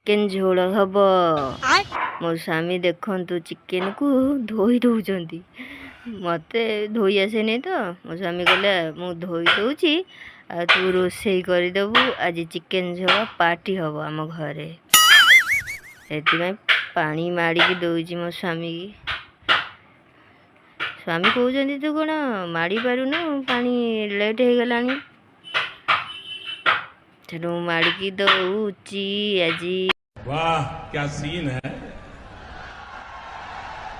Chicken ଝୋଳ ହବ। ମୋ ସ୍ୱାମୀ ଦେଖନ୍ତୁ ଚିକେନକୁ ଧୋଇ ଦେଉଛନ୍ତି। ମୋତେ ଧୋଇ ଆସେନି ତ, ମୋ ସ୍ୱାମୀ କହିଲେ ମୁଁ ଧୋଇ ଦେଉଛି ଆଉ ତୁ ରୋଷେଇ କରିଦେବୁ। ଆଜି ଚିକେନ୍ ଝୋଳ ପାର୍ଟି ହବ ଆମ ଘରେ। ସେଥିପାଇଁ ପାଣି ମାଡ଼ିକି ଦେଉଛି ମୋ ସ୍ୱାମୀକି। ସ୍ୱାମୀ କହୁଛନ୍ତି ତୁ କ'ଣ ମାଡ଼ି ପାରୁନୁ, ପାଣି ଲେଟ୍ ହେଇଗଲାଣି। ତେଣୁ ମାଡ଼ିକି ଦେଉଛି ଆଜି। वाह क्या सीन है,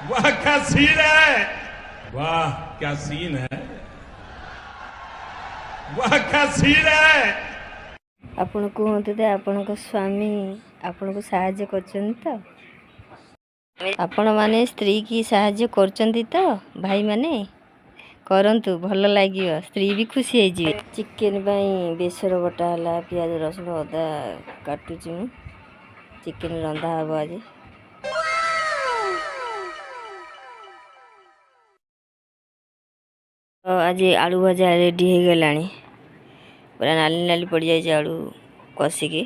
वाह क्या सीन है, वाह क्या सीन है, वाह क्या सीन है। ଆପଣ କୁହନ୍ତୁ ତ, ଆପଣଙ୍କ ସ୍ୱାମୀ ଆପଣଙ୍କୁ ସାହାଯ୍ୟ କରୁଛନ୍ତି ତ? ଆପଣମାନେ ସ୍ତ୍ରୀକି ସାହାଯ୍ୟ କରୁଛନ୍ତି ତ? ଭାଇମାନେ କରନ୍ତୁ, ଭଲ ଲାଗିବ, ସ୍ତ୍ରୀ ବି ଖୁସି ହେଇଯିବେ। ଚିକେନ୍ ପାଇଁ ବେସର ବଟା ହେଲା, ପିଆଜ ରସୁଣ ଅଦା କାଟୁଛି ମୁଁ। ଚିକେନ୍ ରନ୍ଧା ହେବ ଆଜି। ଆଜି ଆଳୁ ଭଜା ରେଡ଼ି ହେଇଗଲାଣି, ପୁରା ନାଲି ନାଲି ପଡ଼ିଯାଇଛି ଆଳୁ କଷିକି।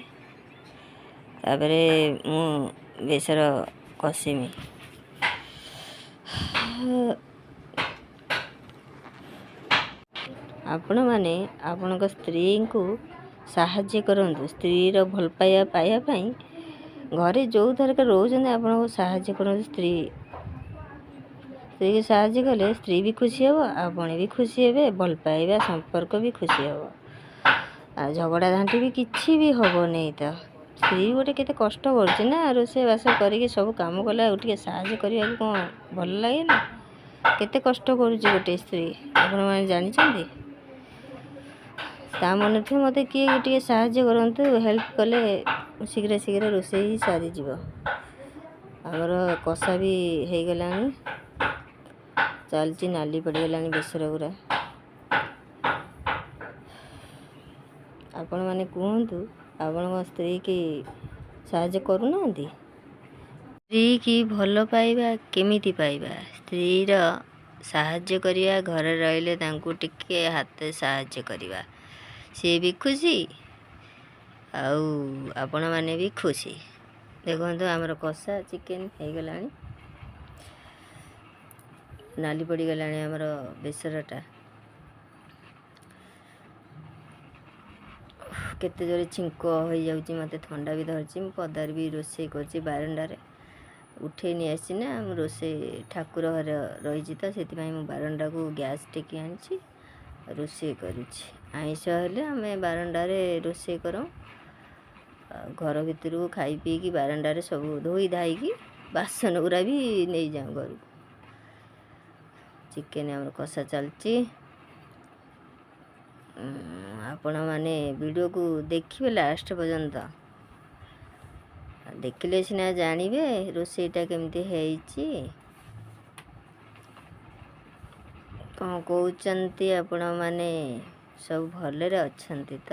ତାପରେ ମୁଁ ବେସର କଷିମି। ଆପଣମାନେ ଆପଣଙ୍କ ସ୍ତ୍ରୀଙ୍କୁ ସାହାଯ୍ୟ କରନ୍ତୁ। ସ୍ତ୍ରୀର ଭଲ ପାଇବା ପାଇବା ପାଇଁ ଘରେ ଯେଉଁ ଥରକ ରହୁଛନ୍ତି, ଆପଣଙ୍କୁ ସାହାଯ୍ୟ କରନ୍ତୁ। ସ୍ତ୍ରୀକୁ ସାହାଯ୍ୟ କଲେ ସ୍ତ୍ରୀ ବି ଖୁସି ହେବ, ଆପଣ ବି ଖୁସି ହେବେ, ଭଲ ପାଇବା ସମ୍ପର୍କ ବି ଖୁସି ହେବ, ଆଉ ଝଗଡ଼ା ଝାଣ୍ଟି ବି କିଛି ବି ହେବନି ତ। ସ୍ତ୍ରୀ ଗୋଟେ କେତେ କଷ୍ଟ କରୁଛି ନା, ରୋଷେଇବାସ କରିକି ସବୁ କାମ କଲେ ଆଉ ଟିକେ ସାହାଯ୍ୟ କରିବାକୁ କ'ଣ ଭଲ ଲାଗେ ନା? କେତେ କଷ୍ଟ କରୁଛି ଗୋଟେ ସ୍ତ୍ରୀ, ଆପଣମାନେ ଜାଣିଛନ୍ତି? ତା ମନେ ଥିବ ମୋତେ କିଏ ଟିକେ ସାହାଯ୍ୟ କରନ୍ତୁ, ହେଲ୍ପ କଲେ ଶୀଘ୍ର ଶୀଘ୍ର ରୋଷେଇ ସରିଯିବ। ଆମର କଷା ବି ହେଇଗଲାଣି, ଚାଲିଛି, ନାଲି ପଡ଼ିଗଲାଣି ବେସର ଗୁଡ଼ା। ଆପଣମାନେ କୁହନ୍ତୁ, ଆପଣଙ୍କ ସ୍ତ୍ରୀକି ସାହାଯ୍ୟ କରୁନାହାନ୍ତି? ସ୍ତ୍ରୀକି ଭଲ ପାଇବା କେମିତି ପାଇବା? ସ୍ତ୍ରୀର ସାହାଯ୍ୟ କରିବା, ଘରେ ରହିଲେ ତାଙ୍କୁ ଟିକେ ହାତ ସାହାଯ୍ୟ କରିବା, ସିଏ ବି ଖୁସି ଆଉ ଆପଣମାନେ ବି ଖୁସି। ଦେଖନ୍ତୁ ଆମର କଷା ଚିକେନ୍ ହେଇଗଲାଣି, ନାଲି ପଡ଼ିଗଲାଣି ଆମର ବେସରଟା। କେତେ ଜୋରେ ଛିଙ୍କ ହେଇଯାଉଛି, ମୋତେ ଥଣ୍ଡା ବି ଧରିଛି। ମୁଁ ପଦାରେ ବି ରୋଷେଇ କରୁଛି, ବାରଣ୍ଡାରେ ଉଠେଇ ନେଇ ଆସିଛି ନା ମୁଁ ରୋଷେଇ। ଠାକୁର ଘରେ ରହିଛି ତ, ସେଥିପାଇଁ ମୁଁ ବାରଣ୍ଡାକୁ ଗ୍ୟାସ୍ ଟେକି ଆଣିଛି, ରୋଷେଇ କରୁଛି। ଆଇଁଷ ହେଲେ ଆମେ ବାରଣ୍ଡାରେ ରୋଷେଇ କରୁ, ଆଉ ଘର ଭିତରକୁ ଖାଇ ପିଇକି ବାରଣ୍ଡାରେ ସବୁ ଧୋଇ ଧାଇକି ବାସନ ଗୁଡ଼ା ବି ନେଇଯାଉ ଘରକୁ। ଚିକେନ୍ ଆମର କଷା ଚାଲିଛି। ଆପଣମାନେ ଭିଡ଼ିଓକୁ ଦେଖିବେ ଲାଷ୍ଟ ପର୍ଯ୍ୟନ୍ତ, ଦେଖିଲେ ସିନା ଜାଣିବେ ରୋଷେଇଟା କେମିତି ହେଇଛି। କ'ଣ କହୁଛନ୍ତି ଆପଣମାନେ, ସବୁ ଭଲରେ ଅଛନ୍ତି ତ?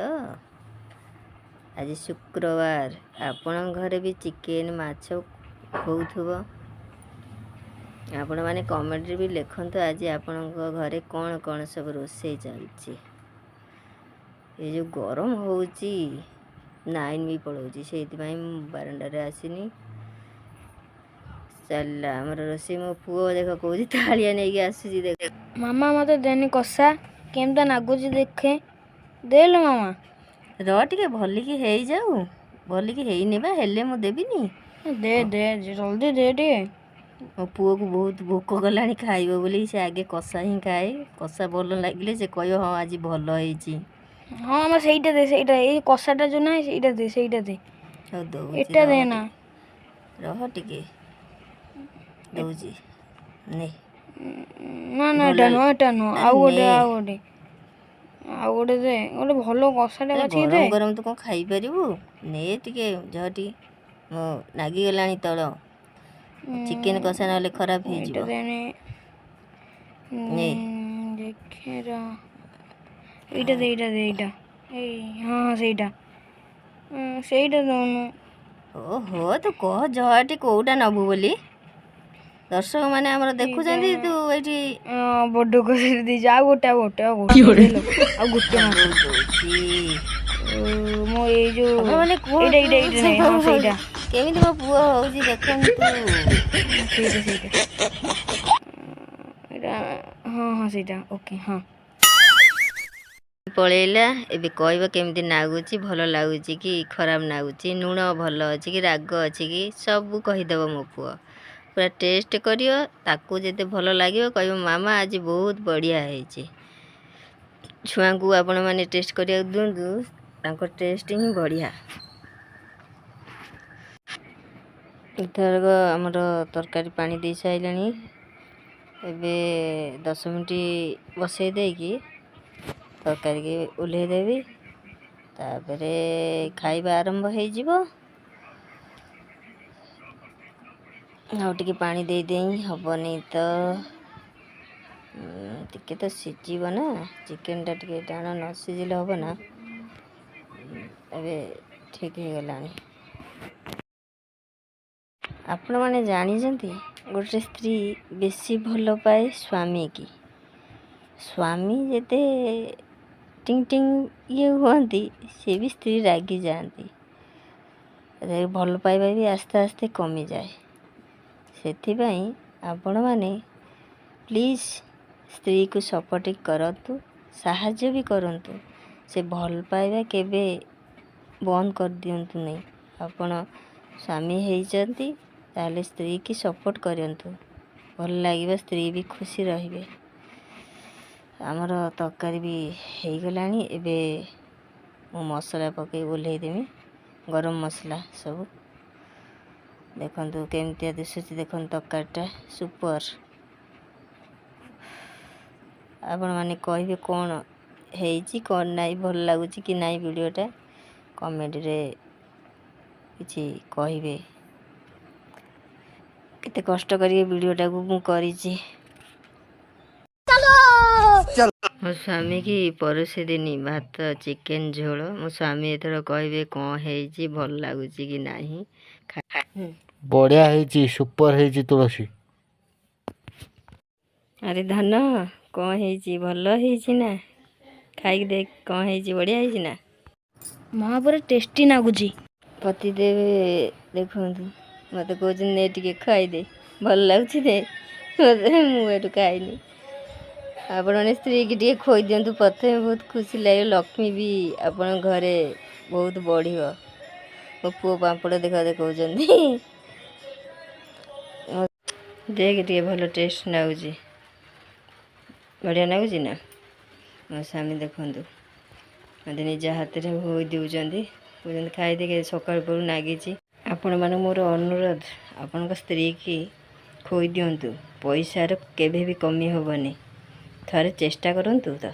ଆଜି ଶୁକ୍ରବାର, ଆପଣଙ୍କ ଘରେ ବି ଚିକେନ୍ ମାଛ ହେଉଥିବ। ଆପଣମାନେ କମେଣ୍ଟରେ ବି ଲେଖନ୍ତୁ ଆଜି ଆପଣଙ୍କ ଘରେ କ'ଣ କ'ଣ ସବୁ ରୋଷେଇ ଚାଲିଛି। ଏ ଯେଉଁ ଗରମ ହେଉଛି, ଲାଇନ୍ ବି ପଳାଉଛି, ସେଇଥିପାଇଁ ମୁଁ ବାରଣ୍ଡାରେ ଆସିନି। ଚାଲିଲା ଆମର ରୋଷେଇ। ମୋ ପୁଅ ଦେଖ କହୁଛି ଥାଳିଆ ନେଇକି ଆସୁଛି ଦେଖ। ମାମା ମୋତେ ଦେନି କଷା, କେମିତି ନାଗୁଛି ଦେଖେ, ଦେଲୋ ମାମା। ର ଟିକେ ଭଲିକି ହେଇଯାଉ, ଭଲିକି ହେଇନି ବା, ହେଲେ ମୁଁ ଦେବିନି। ଦେ ଦେ ଜଲ୍ଦି ଦେ ଟିକେ। ମୋ ପୁଅକୁ ବହୁତ ଭୋକ କଲାଣି ଖାଇବ ବୋଲି, ସେ ଆଗେ କଷା ହିଁ ଖାଏ। କଷା ଭଲ ଲାଗିଲେ ସେ କହିବ ହଁ ଆଜି ଭଲ ହେଇଛି। ହଁ ମାମା ସେଇଟା ଦେ, ସେଇଟା, ଏଇ କଷାଟା ଯେଉଁ ନାହିଁ ସେଇଟା ଦେ, ସେଇଟା ଦେ। ହଉ ଦଉଛି, ଏଟା ଦେ ନା। ରହ ଟିକେ, ଦଉଛି ନେ। ନା ନା ଏଟା ନୁହଁ, ଏଟା ନୁହଁ, ଆଉ ଗୋଟେ, ଆଉ ଗୋଟେ, ଆଉ ଗୋଟେ ଦେ, ଗୋଟେ ଭଲ କଷାଟା ବାଛିକି ଦେ। ଗରମ ଗରମ ତୁ କ'ଣ ଖାଇପାରିବୁ? ନେ ଟିକେ, ଯହ ଟିକେ, ମୋ ଲାଗିଗଲାଣି ତଳ। ଚିକେନ୍ କଷା ନହେଲେ ଖରାପ ହେଇଯିବ। ନେ ଦେଖେ, ଏଇଟା ଦେ, ଏଇଟା ଦେ, ଏଇଟା, ଏଇ ହଁ ହଁ ସେଇଟା, ସେଇଟା ଦଉନୁ। ଓହୋ, ତୁ କହ ଜହଟି କୋଉଟା ନବୁ ବୋଲି, ଦର୍ଶକମାନେ ଆମର ଦେଖୁଛନ୍ତି। ତୁ ଏଇଠି ବଡ଼ କଷା ଦେଇଛି। ଆଉ ଗୋଟେ, ଆଉ ଗୋଟେ, ଆଉ ଗୋଟେ, ଆଉ ଗୋଟେ ଦଉଛି ମୁଁ ଏଇ ଯୋଉ ଏଇଟା, ଏଇଟା, ଏଇଟା, ହଁ ସେଇଟା। କେମିତି ମୋ ପୁଅ ହେଉଛି ଦେଖନ୍ତୁ। ସେଇଟା ସେଇଟା ଏଇଟା, ହଁ ହଁ, ସେଇଟା ଓକେ, ହଁ। ପଳେଇଲା। ଏବେ କହିବ କେମିତି ନାଗୁଛି, ଭଲ ଲାଗୁଛି କି ଖରାପ ନାଗୁଛି, ଲୁଣ ଭଲ ଅଛି କି ରାଗ ଅଛି କି, ସବୁ କହିଦେବ ମୋ ପୁଅ। ପୁରା ଟେଷ୍ଟ କରିବ। ତାକୁ ଯେତେ ଭଲ ଲାଗିବ, କହିବ, "ମାମା, ଆଜି ବହୁତ ବଢ଼ିଆ ହେଇଛି।" ଛୁଆଙ୍କୁ ଆପଣମାନେ ଟେଷ୍ଟ କରିବାକୁ ଦିଅନ୍ତୁ, ତାଙ୍କ ଟେଷ୍ଟ ହିଁ ବଢ଼ିଆ। ଏଥରକ ଆମର ତରକାରୀ ପାଣି ଦେଇ ସାରିଲାଣି। ଏବେ 10 ମିନିଟ୍ ବସେଇ ଦେଇକି ତରକାରୀକି ଓହ୍ଲେଇ ଦେବି। ତାପରେ ଖାଇବା ଆରମ୍ଭ ହେଇଯିବ। ଆଉ ଟିକେ ପାଣି ଦେଇଦେଇ ହେବନି ତ, ଟିକେ ତ ସିଝିବ ନା ଚିକେନଟା। ଟିକେ ଟାଣ ନ ସିଝିଲେ ହେବ ନା? ଏବେ ଠିକ୍ ହେଇଗଲାଣି। ଆପଣମାନେ ଜାଣିଛନ୍ତି, ଗୋଟେ ସ୍ତ୍ରୀ ବେଶୀ ଭଲ ପାଏ ସ୍ୱାମୀକି। ସ୍ୱାମୀ ଯେତେ ଟିଙ୍ଗ ଟିଙ୍ଗ ଇଏ ହୁଅନ୍ତି, ସେ ବି ସ୍ତ୍ରୀ ରାଗି ଯାଆନ୍ତି, ଭଲ ପାଇବା ବି ଆସ୍ତେ ଆସ୍ତେ କମିଯାଏ। ସେଥିପାଇଁ ଆପଣମାନେ ପ୍ଲିଜ୍ ସ୍ତ୍ରୀକୁ ସପୋର୍ଟ କରନ୍ତୁ, ସାହାଯ୍ୟ ବି କରନ୍ତୁ। ସେ ଭଲ ପାଇବା କେବେ ବନ୍ଦ କରିଦିଅନ୍ତୁ ନାହିଁ। ଆପଣ ସ୍ୱାମୀ ହେଇଛନ୍ତି, ତାହେଲେ ସ୍ତ୍ରୀକି ସପୋର୍ଟ କରନ୍ତୁ, ଭଲ ଲାଗିବ, ସ୍ତ୍ରୀ ବି ଖୁସି ରହିବେ। ଆମର ତରକାରୀ ବି ହେଇଗଲାଣି। ଏବେ ମୁଁ ମସଲା ପକାଇ ଓହ୍ଲେଇ ଦେମି, ଗରମ ମସଲା ସବୁ। ଦେଖନ୍ତୁ କେମିତିଆ ଦିଶୁଛି, ଦେଖନ୍ତୁ ତରକାରୀଟା ସୁପର। ଆପଣମାନେ କହିବେ କ'ଣ ହେଇଛି, କ'ଣ ନାହିଁ, ଭଲ ଲାଗୁଛି କି ନାହିଁ ଭିଡ଼ିଓଟା, କମେଣ୍ଟରେ କିଛି କହିବେ। କେତେ କଷ୍ଟ କରିକି ଭିଡ଼ିଓଟାକୁ ମୁଁ କରିଛି। ମୋ ସ୍ୱାମୀକି ପରଷିଦିନି ଭାତ ଚିକେନ ଝୋଳ। ମୋ ସ୍ୱାମୀ ଏଥର କହିବେ କ'ଣ ହେଇଛି, ଭଲ ଲାଗୁଛି କି ନାହିଁ। ବଢ଼ିଆ ହେଇଛି, ସୁପର ହେଇଛି ତୁଳସୀ। ଆରେ ଧନ, କ'ଣ ହେଇଛି? ଭଲ ହେଇଛି ନା? ଖାଇକି ଦେଖ କ'ଣ ହେଇଛି, ବଢ଼ିଆ ହେଇଛି ନା? ମା, ପୁରା ଟେଷ୍ଟି ଲାଗୁଛି। ପତିଦେବ ଦେଖନ୍ତୁ, ମୋତେ କହୁଛନ୍ତି, "ନେ ଟିକେ ଖାଇଦେ, ଭଲ ଲାଗୁଛି ଦେ ମୋତେ।" ମୁଁ ଏଠୁ ଖାଇନି। ଆପଣମାନେ ସ୍ତ୍ରୀକି ଟିକେ ଖୋଇ ଦିଅନ୍ତୁ ପ୍ରଥମେ, ବହୁତ ଖୁସି ଲାଗିବ। ଲକ୍ଷ୍ମୀ ବି ଆପଣଙ୍କ ଘରେ ବହୁତ ବଢ଼ିବ। ମୋ ପୁଅ ପାମ୍ପଡ଼ ଦେଖା ଦେଖାଉଛନ୍ତି। ଦେଖ ଟିକେ, ଭଲ ଟେଷ୍ଟ ଲାଗୁଛି, ବଢ଼ିଆ ଲାଗୁଛି ନା? ମୋ ସ୍ୱାମୀ ଦେଖନ୍ତୁ, ମୋତେ ନିଜ ହାତରେ ଖୋଇ ଦେଉଛନ୍ତି। କହୁଛନ୍ତି, "ଖାଇଦେ, ସକାଳୁ ପହରୁ ନାଗିଛି।" ଆପଣମାନଙ୍କୁ ମୋର ଅନୁରୋଧ, ଆପଣଙ୍କ ସ୍ତ୍ରୀକି ଖୋଇ ଦିଅନ୍ତୁ। ପଇସାର କେବେ ବି କମି ହେବନି, ଥରେ ଚେଷ୍ଟା କରନ୍ତୁ ତ।